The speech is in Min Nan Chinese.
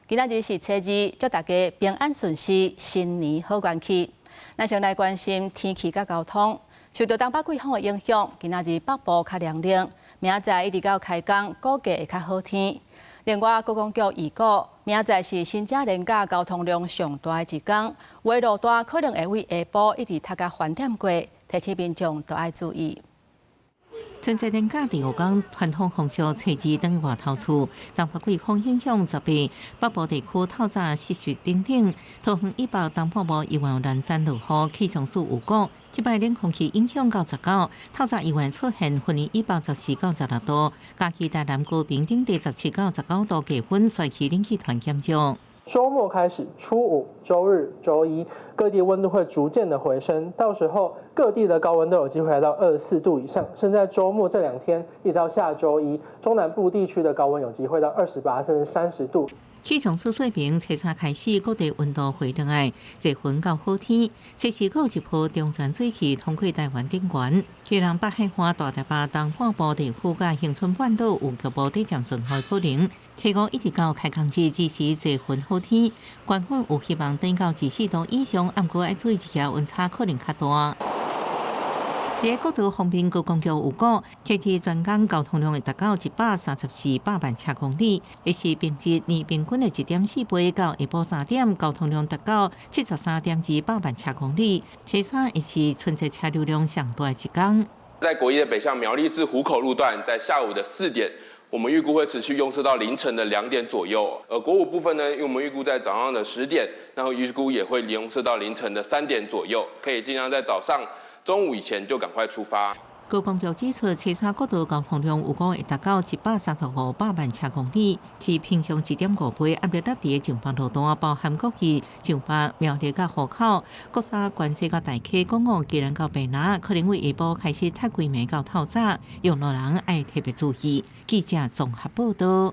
今仔日是初二，祝大家平安順遂，新年好運氣。咱先來關心天氣佮交通。受到東北季風的影響，今仔日北部較涼冷，明仔載一直到開工，估計會較好天。另外，觀光局預估，明仔載是新正連假交通量上大的一天，有的路段可能會為下晡一直塞甲翻點過，提醒民眾都愛注意。春節連假第五天，傳統風俗初二轉外頭厝，東北季風影響十八，北部地區透早濕濕冷冷，桃園以北東半部猶原有零星落雨，氣象署有講，這擺冷空氣影響到19，透早猶原出現雲林以北14到16度，嘉義、台南、高屏等地17到19度低溫，衰去冷氣團減少。週末開始，初五、週日、週一，各地溫度會逐漸的回升，到時候各地的高溫都有機會來到24度以上，甚至在週末這兩天，一直到下週一，中南部地區的高溫有機會到28甚至30度。氣象署說明，初三開始各地溫度回轉來，濟雲到好天。初四閣有一波中轉水汽通過台灣頂懸，基隆北海岸、大台北東半部地區佮恆春半島有局部短暫陣雨可能。初五一直到開工日，只是濟雲好天，懸溫有希望轉到24度以上，毋過愛注意一下溫差可能較大。佇國道方面，觀光局有講，初二全工交通量會達到134百萬車公里，會是平日年平均的1.4倍。到下晡3點，交通量達到73.2百萬車公里。初三會是春節車流量上大的一天。在國一的北向苗栗至湖口路段，在下午的4點，我們預估會持續擁塞到凌晨的2點左右。而國五部分呢，因為我們預估在早上的10點，然後預估也會擁塞到凌晨的3點左右，可以盡量在早上、中午以前就趕快出發。觀光局指出，初三國道交通量有可能會達到135百萬車公里，是平常1.5倍。壓力落佇上北路段，包含國二、上北、苗栗佮湖口、國三、關西佮大溪、國五、基隆到屏南，可能為下晡開始塞規暝到透早，用路人愛特別注意。記者綜合報道。